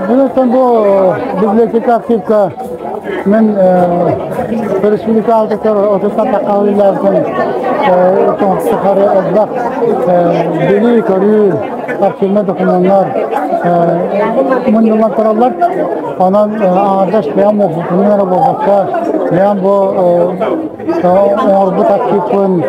Бүгүн бу библиотека архивка мен республика алтытар отуттан таххалыылаабытын тухары элбэх билии-көрүү, архивнай докумуоннар мунньуллан тураллар. Онон аҥардас бэйэм уопутунан эрэ буолбакка, бэйэм бу оҥорбут архивпын,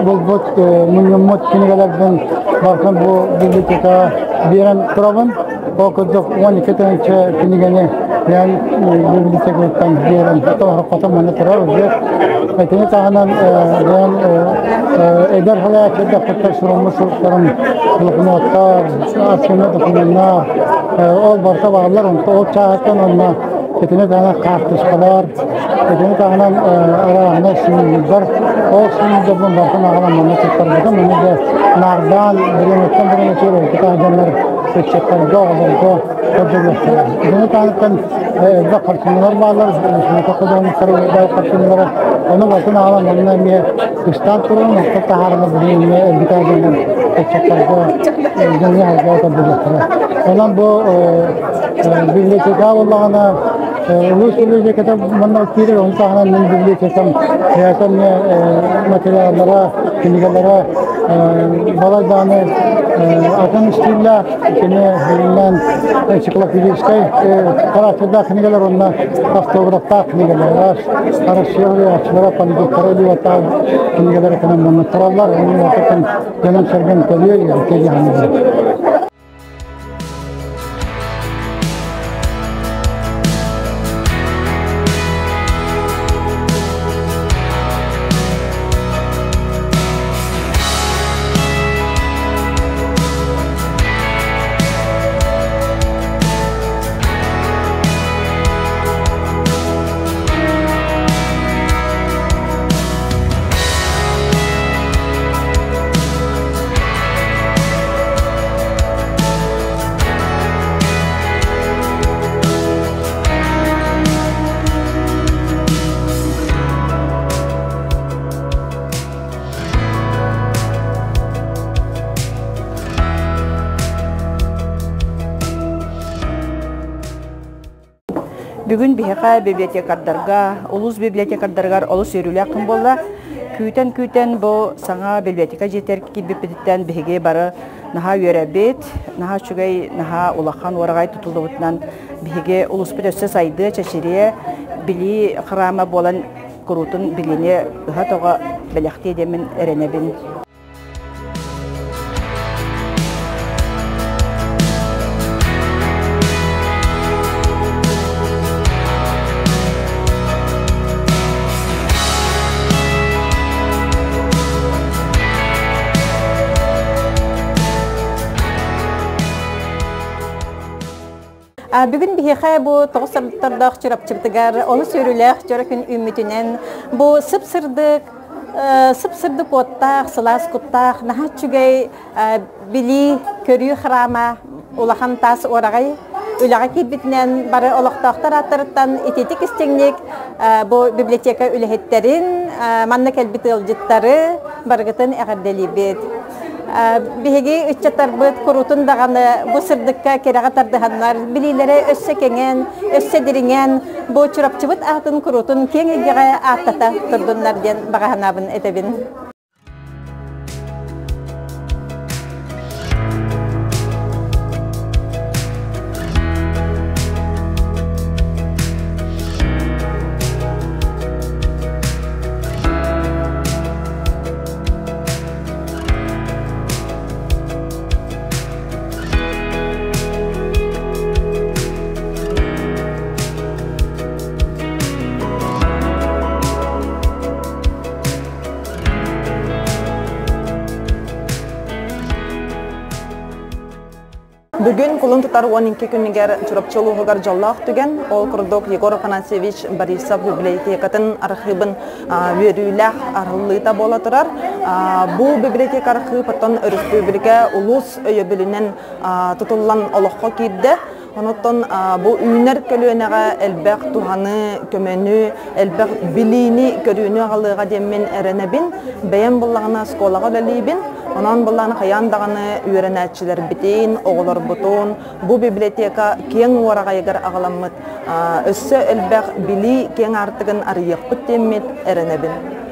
булбут, мунньуммут кинигэлэрбин барытын бу библиотекаҕа биэрэн турабын. Ол курдук 12 тыһыынча кинигэни бэйэм библиотекаттан биэрэн хотон манна турар уже. Итини таһынан бэйэм эдэр салайааччыларга суруммут суруктарым, блокноттар, архивнай докумуоннар, ол барыта бааллар. Ол чааһыттан онно итини таһынан хаартыскалар, итини таһынан арааһынай сувенирдар. Ол сувенирдарбын барытын аҕалан манна туттарбытым. Маны да наардаан, бириэмэттэн бириэмэтигэр ордук дьоннор ыччаттарга, оҕолорго көрдөрүөхтэрэ. Итини таһынан элбэх хартыыналар бааллар, художниктар хартыыналара. Ону барытын аҕалан манна эмиэ кыстаан туран, онтон таһааран билигин эмиэ элбитэ дьоннор ыччаттарга дьоҥҥо көрдөрүөхтэрэ. Онон бу библиотека буоллаҕына улуус библиотеката манна киирэр, ону таһынан мин библиотекам бэйэтэ эмиэ материаллара, кинигэлэрэ балай даҕаны атын истииллээх, кини сүрүннээн энциклопедическай характердаах кинигэлэр уонна автографтаах кинигэлэр, Россия суруйааччылара, политиктара илиилээх кинигэлэр кэнэн манна тураллар, ону дьонум-сэргэм көрүө, үөрэтиэ диэн. Бүгүн биһиэхэ библиотекардарга, улуус библиотекардарыгар олус үөрүүлээх күн буолла. Күүтэн-күүтэн бу саҥа библиотека дьиэтигэр киирбиппититтэн биһиги бары наһаа үөрэбит, наһаа үчүгэй, наһаа улахан уораҕай тутуллубутунан биһиги улууспут өссө сайдыа, чэчириэ, билии храма буолан куруутун билиини ыһа-тоҕо бэлэхтиэ диэммин эрэнэбин. Бүгүн биһиэхэ бу тоҕус тордоох Чурапчыбытыгар олус үөрүүлээх дьоро күн үүммүтүнэн бу сып-сырдык сып-сырдык уоттаах, сылаас куттаах, наһаа үчүгэй билии, көрүү храма улахан таас уораҕай үлэҕэ киирбитинэн бары олохтоохтор ааттарыттан итиитик истиҥник бу библиотека үлэһиттэрин, манна кэлбит ыалдьыттары барыгытын эҕэрдэлиибит. Биһиги ыччаттарбыт куруутун даҕаны бу сырдыкка кэрэҕэ тардыһаннар, билиилэрэ өссө кэҥээн, өссө дириҥээн, бу Чурапчыбыт аатын куруутун киэҥ эйгэҕэ ааттата турдуннар диэн баҕа санаабын этэбин. Бүгүн кулун тутар 12 күнүгэр Чурапчы улууһугар дьоллоох түгэн, ол курдук Егор Афанасьевич Борисов библиотекатын архыыбын үөрүүлээх арыллыыта буола турар. Бу библиотека архыып оттон өрөспүүбүлүкэ улуус өйөбүлүнэн тутуллан олоххо киирдэ. Онуттан бу үүнэр көлүөнэҕэ элбэх туһаны, көмөнү, элбэх билиини, көрүүнү аҕалыаҕа диэммин эрэнэбин. Бэйэм буллаҕына оскуолаҕа үлэлиибин. Онон буллаҕына хайаан даҕаны үөрэнээччилэрбитин, оҕолорбутун бу библиотека киэҥ уораҕайыгар аҕаламмыт өссө элбэх билии киэҥ аартыгын арыйыахпыт диэммит эрэнэбин.